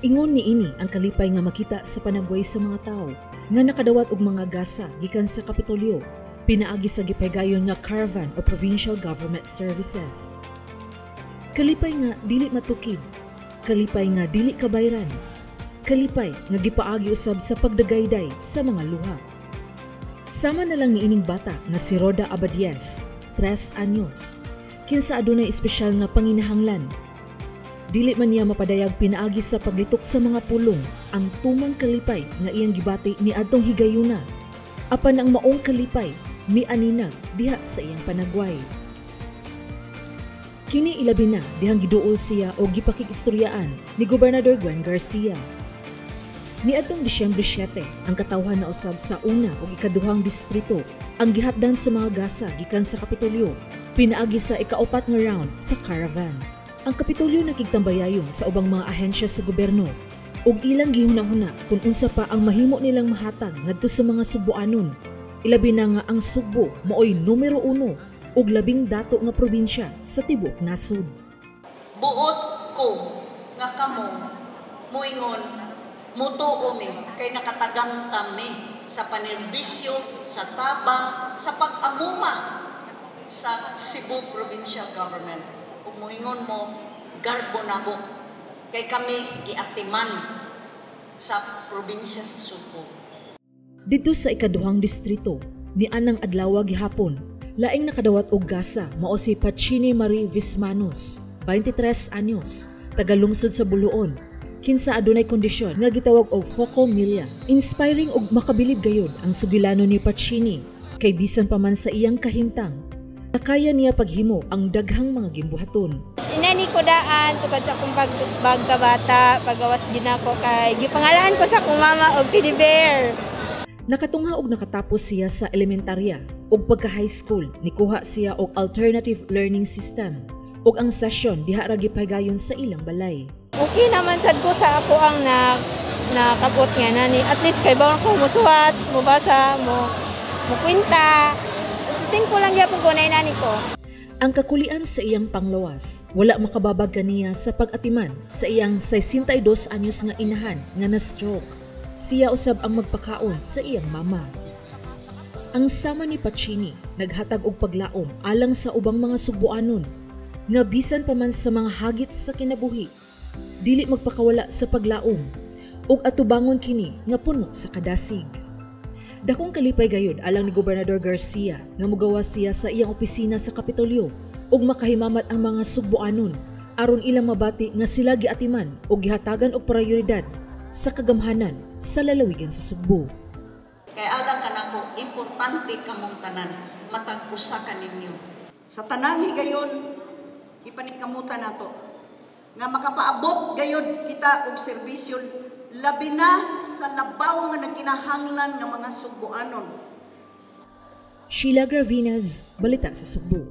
Ingon niini ang kalipay nga makita sa panagway sa mga tawo nga nakadawat og mga gasa gikan sa Kapitolyo pinaagi sa gipahigayon nga Caravan of Provincial Government Services. Kalipay nga dili matukid, kalipay nga dili kabayran, kalipay nga gipaagi usab sa pagdagayday sa mga luha. Sama na lang niining bata nga si Roda Abadies, 3 anyos, kinsa adunay espesyal nga panginahanglan. Dili man niya mapadayag pinaagi sa paglitok sa mga pulong ang tumang kalipay nga iyang gibati ni adtong higayuna. Apan ang maong kalipay mianinag diha sa iyang panagway. Kini ilabi na dihang giduol siya o gipakig-istoryaan ni Gobernador Gwen Garcia. Niadtong Disyembre 7, ang katawhan na usab sa una ug ikaduhang distrito ang gihatdan sa mga gasa gikan sa Kapitolyo pinaagi sa ikaupat nga round sa caravan. Ang Kapitolyo nakigtambayayon sa ubang mga ahensya sa gobyerno ug ilang gihuna-huna kung unsa pa ang mahimo nilang mahatag ngadto sa mga Sugboanon. Ilabi na nga ang Sugbo maoy numero 1 ug labing dato nga probinsya sa tibuok nasod. Buot ko nga kamo muingon, mutuo mi kay nakatagam mi sa panerbisyo, sa tabang, sa pag-amuma sa Cebu Provincial Government. Ug muingon mo, garbo namo kay kami giatiman sa probinsya sa Sugbo. Didto sa ikaduhang distrito, ni anang adlaw gihapon, laing nakadawat og gasa mao si Pacini Marie Vismanos, 23 anyos, taga lungsod sa Buluon, kinsa adunay kondisyon nga gitawag og phocomelia. Inspiring og makabilib gayud ang sugilano ni Pacini kay bisan pa man sa iyang kahimtang, nakaya niya paghimo ang daghang mga gimbuhaton. Inani ko daan sukad sa akong pagkabata, pagawas din ako kay gipangalaan ko sa akong mama og teddy bear. Nakatungha og nakatapos siya sa elementarya ug pagka high school nikuha siya og alternative learning system ug ang session diha ra gipahigayon sa ilang balay. Okay naman sad ko sa ako ang na nakabot nga nani, at least kay bawon ko musuwat, mubasa, mo mukwenta. Thankful lang gyapon ko na inani ko. Ang kakulian sa iyang panglawas, wala makababag kaniya sa pag-atiman sa iyang 62 anyos nga inahan nga na-stroke. Siya usab ang magpakaon sa iyang mama. Ang sama ni Pacini naghatag og paglaom alang sa ubang mga Sugboanon nga bisan pa man sa mga hagit sa kinabuhi, dili magpakawala sa paglaom ug atubangon kini nga puno sa kadasig. Dakong kalipay gayud alang ni Gobernador Garcia nga mugawas siya sa iyang opisina sa Kapitolyo ug makahimamat ang mga Sugboanon aron ilang mabati nga sila giatiman ug gihatagan og prioridad sa kagamhanan sa lalawigan sa Sugbo. Kay alang kanako, importante kamong tanan, matag usa ka ninyo. Sa tanang higayon, ipaningkamutan nato nga makapaabot gayud kita og serbisyo labi na sa labaw nga nagkinahanglan nga mga Sugboanon. Sheila Gravinas, Balita sa Sugbo.